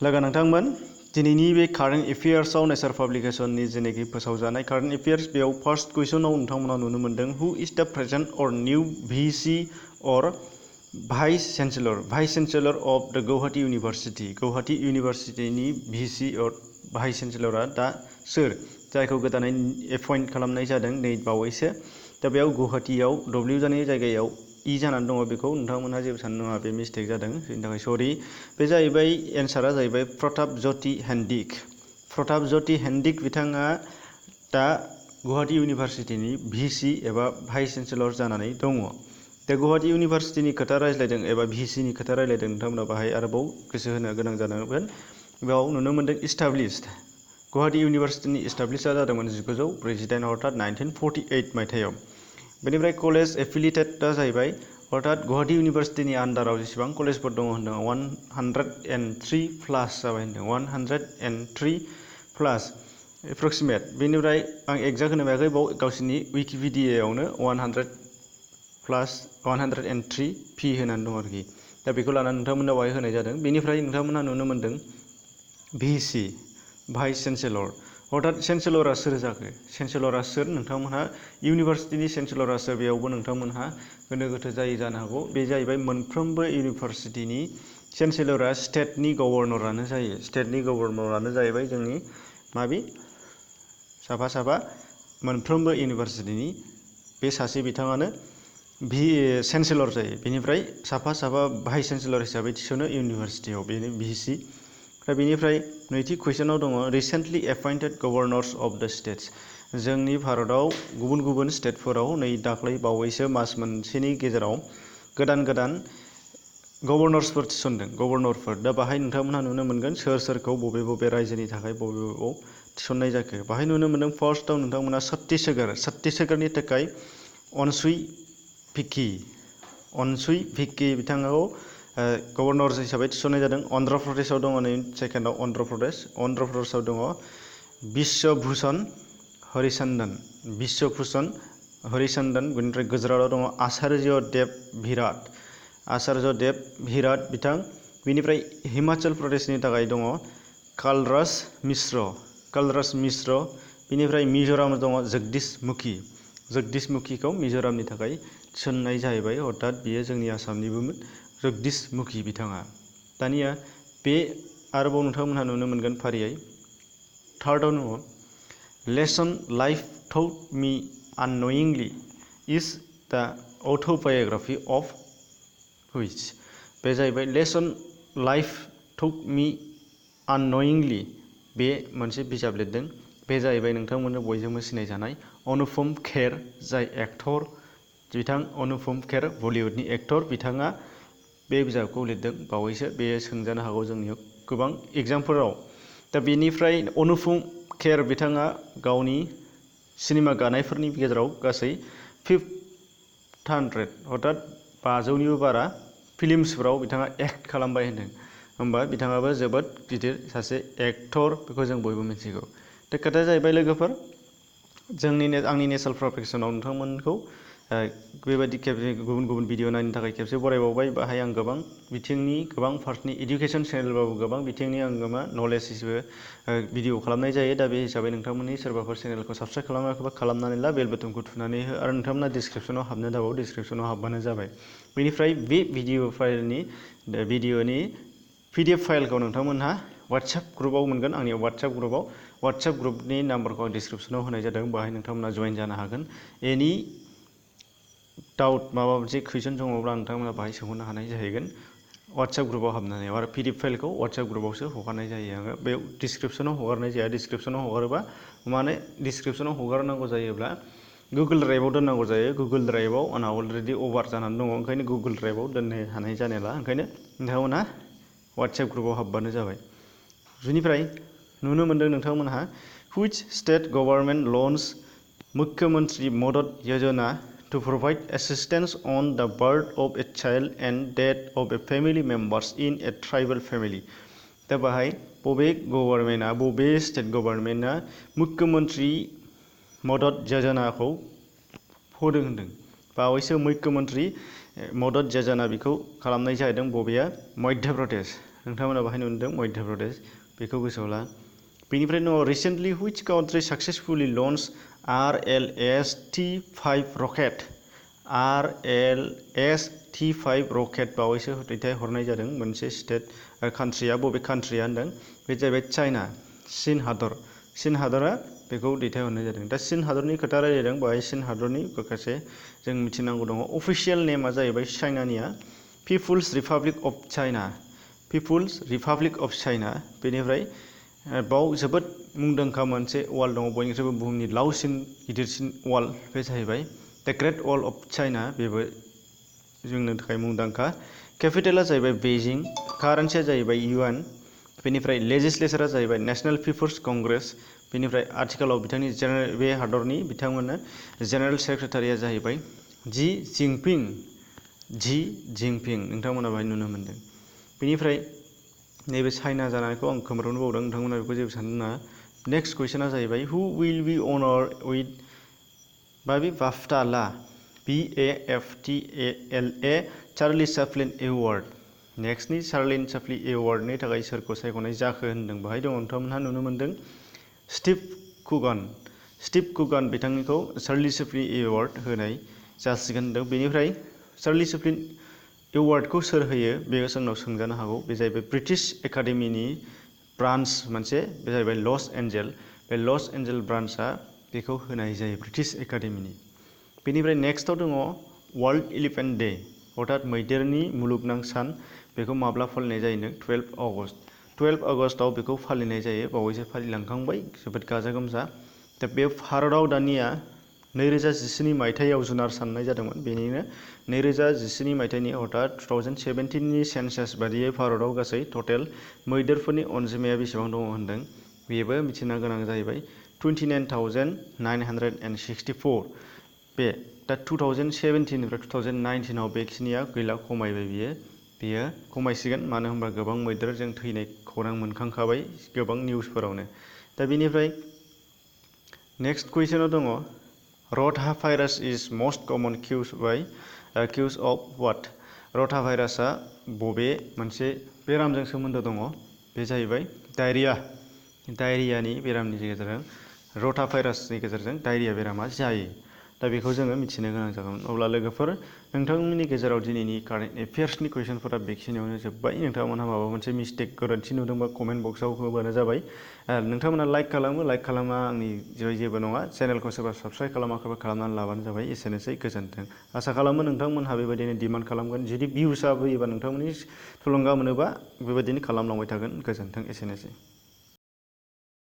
लोगो नोंथांमोन दिनैनि बे कारेन्ट एफेयार्सआव नेचार पाब्लिकेशननि जेनेखि फोसावजानाय कारेन्ट एफेयार्स बेयाव फार्स्ट कुइसनाव नोंथांमोना नुनो मोनदों हु इज द प्रेजेन्ट अर निउ भिसि अर भाइस चेन्सेलर अफ द गौहाटी इउनिभार्सिटि गौहाटी इउनिभार्सिटिनि भिसि अर भाइस चेन्सेलरा दा सोर जायखौ गोदानै एपइन्ट खालामनाय जादों नै बावैसो दा बेयाव गुवाहाटीयाव डब्लिउ जानाय जायगायाव इ जानानै दङ बेखौ नोंथांमोनहा जेबो साननो नाङा बे मिस्टेक जादों बेनि थाखाय सरि बे जाहैबाय एन्सारा जाहैबाय प्रताप ज्योति हेन्डिक बिथाङा दा गुवाहाटी इउनिभार्सिटिनि भिसि एबा भाइस चेन्सेलर जानानै दङ दा गुवाहाटी इउनिभार्सिटिनि खोथा रायज्लायदों एबा भिसिनि खोथा रायज्लायदों नोंथांमोना बाहाय आरोबाव गोसो होनो गोनां जानांगोन बेयाव नुनो मोनदों इस्टाब्लिश्ड गुवाहाटी इउनिभार्सिटिनि इस्टाब्लिशआ जादोंमोन 1948 अर्थात 1948 मायथाइयाव बेनिफ्राय कलेज एफिलिएटेडआ जाहैबाय अर्थात गुवाहाटी इउनिभार्सिटिनि आन्डाराव जेसेबां कलेजफोर दङ होनदों 103 प्लास जाबाय होनदों 103 प्लास एप्रक्सिमेट बेनिफ्राय आं एक्जाक्ट होनो हायाखै बाव गावसिनि विकिपिडियायावनो 103 पि होनानै दं आरोखि दा बेखौ लानानै नोंथांमोना बाहाय होनाय जादों बेनिफ्राय नोंथांमोना नुनो मोनदों भिसि भाइस चेन्सेलर अर्थात चेन्सेलरा सोर जाखो चेन्सेलरा सोर नोंथांमोनहा इउनिभार्सिटिनि चेन्सेलरा सोर बेयावबो नोंथांमोनहा गोनो गोथो जायो जानो हागौ बे जाहैबाय मोनफ्रोमबो इउनिभार्सिटिनि चेन्सेलरा स्टेटनि गभर्नरानो जायो स्टेटनि गभर्नरानो जाहैबाय जोंनि माबि साफा मोनफ्रोमबो इउनिभार्सिटिनि बे सासे बिथाङानो चेन्सेलर जायो बेनिफ्राय साफा भाइस चेन्सेलर हिसाबै थिसनो इउनिभार्सिटियाव बेनो भिसि दा बेनिफ्राय नैथि कुइसनाव दङ रिसेन्टलि एपइन्टेड गभर्नर्स अफ द स्टेट्स जोंनि भारताव गुबुन गुबुन स्टेटफोराव नै दाख्लै बावैसो मास मोनसेनि गेजेराव गोदान गभर्नर्सफोर थिसनदों गभर्नरफोर दा बाहाय नोंथांमोनहा नुनो मोनगोन सोर सोरखौ बबे बबे रायजोनि थाखाय बबेयाव थिसननाय जाखो बाहाय नुनो मोनदों फार्स्टआव नोंथांमोना छत्तीसगढ़नि थाखाय अनसुई भिक्की बिथांखौ गभर्नर हिसाबै थिसननाय जादों अन्ध्र प्रदेशआव दङ नै सेकेन्डआव अन्ध्र प्रदेशआव दङ बिश्वभूषण हरिचन्दन बेनिफ्राय गुजरातआव दङ आचार्य देव भिराट बिथां बेनिफ्राय हिमाचल प्रदेशनि थाखाय दङ कालराज मिश्र बेनिफ्राय मिज'रामाव दङ जगदीश मुखिखौ मिज'रामनि थाखाय थिसननाय जाहैबाय अर्थात बियो जोंनि आसामनिबोमोन जगदीश मुखि बिथाङा दानिया बे आरोबाव नोंथांमोनहा नुनो मोनगोन फारियै थार्डआव दङ लेसन लाइफ टौट मी अननयिंलि इज द अट'बाय'ग्राफि अफ हुइच बे जाहैबाय लेसन लाइफ टौट मी अननयिंलि बे मोनसे बिजाब लिरदों बे जाहैबाय नोंथांमोननो बयजोंबो सिनायजानाय अनुपम खेर जाय एक्टर बिथां अनुपम खेर बलिउडनि एक्टर बिथाङा बे बिजाबखौ लिरदों बावैसो बे सोंजानो हागौ जोंनियाव गोबां एग्जामफोराव दा बेनिफ्राय अनुपम खेर बिथाङा गावनि सिनेमा गानायफोरनि गेजेराव गासै 500 अर्थात 500निबो बारा फिल्मसफोराव बिथाङा एक्ट खालामबाय होनदों होमबा बिथाङाबो जोबोद गिदिर सासे एक्टर बेखौ जों बयबो मिथिगौ दा खोथाया जाहैबाय लोगोफोर आंनि नेचार पाब्लिकेशनाव नोंथांमोनखौ बेबायदि गुबुन गुबुन भिडिअ नायनो थाखाय खेबसे बरायबावबाय बाहाय आं गोबां बिथिंनि गोबां पार्टनि इडुकेसन चेनेलबाबो गोबां बिथिंनि आङो नलेज हिसाबै भिडिअ खालामनाय जायो दा बे हिसाबै नोंथांमोननि सोरबाफोर चेनेलखौ साबस्क्राइब खालामाखैबा खालामनानै ला बेल बटनखौ थुनानै हो आरो नोंथांमोना डिसक्रिपसनाव हाबनो दाबाव डिसक्रिपसनाव हाबबानो जाबाय बेनिफ्राय बे भिडिअनि PDF फाइलखौ नोंथांमोनहा WhatsApp ग्रुपआव मोनगोन आंनि WhatsApp ग्रुपनि नाम्बारखौ आं डिसक्रिपसनाव होनाय जादों बाहाय नोंथांमोना जइन जानो हागोन एनि डाउट माबा मोनसे कुइसन दङब्ला नोंथांमोना बाहाय सोंहरनो हानाय जाहैगोन WhatsApp ग्रुपआव हाबनानै आरो PDF फाइलखौ WhatsApp ग्रुपआवसो हगारनाय जायो आङो बे डिसक्रिपसनाव हगारनाय जाया डिसक्रिपसनाव हगारोबा माने डिसक्रिपसनाव हगारनांगौ जायोब्ला गुगोल ड्राइभआव दोननांगौ जायो गुगोल ड्राइभआव आंहा अलरेडि अभार जानानै दङ ओंखायनो गुगोल ड्राइभआव दोननो हानाय जानायला ओंखायनो नोंथांमोना WhatsApp ग्रुपआव हाबबानो जाबाय बेनिफ्राय नुनो मोनदों नोंथांमोनहा which state government launched मुख्यमंत्री मदद योजना to provide assistance on the birth of a child and death of a family members in a tribal family दा बाहाय बबे स्टेट गभर्नमेन्टआ मुख्यमंत्री मदद योजनाखौ होदों होनदों बावैसो मुख्यमंत्री मदद योजना बेखौ खालामनाय जादों बबेया मध्य प्रदेश नोंथांमोना बाहाय नुदों मध्य प्रदेश बेखौ गोसोआव ला बेनिफ्राय दङ recently which country successfully launch RLS-T5 rocket RLS-T5 rocket बावैसो दैथायहरनाय जादों मोनसे स्टेट कान्ट्रिया बबे कान्ट्रिया होनदों बे जाहैबाय चाइना चीन हादरा बेखौ दैथायहरनाय जादों दा चीन हादरनि खोथा रायलायदों बाहाय चीन हादरनि माखासे जों मिथिनांगौ दङ अफिशियेल नेमा जाहैबाय चाइनानिया पिपुल्स रिपाब्लिक अफ चाइना बेनिफ्राय बाव जोबोद मुंदांखा मोनसे वाल दङ बयनिख्रुइबो बुहुमनि लावसिन गिदिरसिन वाल बे जाहैबाय द ग्रेट वाल अफ चाइना बेबो जोंनो थाखाय मुंदांखा केपिटेला जाहैबाय बेइजिं कारेन्सिया जाहैबाय युआन बेनिफ्राय लेजिस्लेचरा जाहैबाय नेशनेल पिपल्स कंग्रेस बेनिफ्राय आथिखालाव बिथांनि बे हादरनि बिथांमोना जेनेरेल सेक्रेटारिया जाहैबाय जि जिनपिं नोंथांमोना बाहाय नुनो मोनदों बेनिफ्राय नैबे चाइना जानायखौ आं खोमोरनो बावदों नोंथांमोना बेखौ जेबो साननो नाङा नेक्स्ट कुइसना जाहैबाय who will be honoured with बाफ्टाला BAFTALA चार्ली चैपलिन एवार्ड नेक्स्टनि चार्ली चैपलिन एवार्डनि थाखाय सोरखौ सायख'नाय जाखो होनदों बाहाय दङ नोंथांमोनहा नुनो मोनदों स्टिभ कुगान बिथांनिखौ चार्ली चैपलिन एवार्ड होनाय जासिगोन होनदों बेनिफ्राय चार्ली चैपलिन एवार्डखौ सोर होयो बेयो जोंनाव सोंजानो हागौ बे जाहैबाय ब्रिटिश एकाडेमिनि ब्रान्च मोनसे बे जाहैबाय लस एन्जेल ब्रान्चआ बेखौ होनाय जायो ब्रिटिश एकाडेमिनि बेनिफ्राय नेक्स्टआव दङ वर्ल्ड एलिफेन्ट डे अर्थात मैदेरनि मुलुगनां सान बेखौ माब्ला फालिनाय जायो 12 आगस्टआव बेखौ फालिनाय जायो बावैसो फालिलांखांबाय जोबोद गाजा गोमजा दा बे भारतआव दानिया 2017 मायथाइयाव जुनार साननाय जादोंमोन बेनिनो 2017 मायथाइनि अर्थात 2017 नि सेन्सास बादियै भारतआव गासै टटेल मैदेरफोरनि अनजिमाया बेसेबां दङ होनदों बेबो मिथिनो गोनां जाहैबाय 29,964 बे दा 2017 निफ्राय 2019 आव बेखिनिया गैला खमायबाय बेयो खमायसिगोन मानो होनबा गोबां मैदेर जों थैनाय खौरां मोनखांखाबाय गोबां निउसफोरावनो दा बेनिफ्राय नेक्स्ट कुइसनाव दङ rotavirus is most common cause of what र'टा भाइरासआ बबे मोनसे बेरामजों सोमोन्दो दङ बे जाहैबाय डायरियानि बेरामनि गेजेरजों र'टा भाइरासनि गेजेरजों डायरिया बेरामा जायो दा बेखौ जोङो मिथिनो गोनां जागोन अब्ला लोगोफोर नोंथांमोननि गेजेराव दिनैनि कारेन्ट एफेयार्सनि कुइसनफोरा बेखिनियावनो जोब्बाय नोंथांमोनहा माबा मोनसे मिस्टेक गोरोन्थि नुदोंबा कमेन्ट बक्सआव होबानो जाबाय नोंथांमोना लाइक खालामा आंनि जेबो नङा चेनेलखौ सोरबा साबस्क्राइब खालामाखैबा खालामनानै लाबानो जाबाय एसेनोसै गोजोन्थों आसा खालामो नोंथांमोनहा बेबायदिनो डिमान्ड खालामगोन जुदि भिउसआ फैयोबा नोंथांमोननि थुलुंगा मोनोबा बेबायदिनो खालामलांबाय थागोन गोजोन्थों एसेनोसै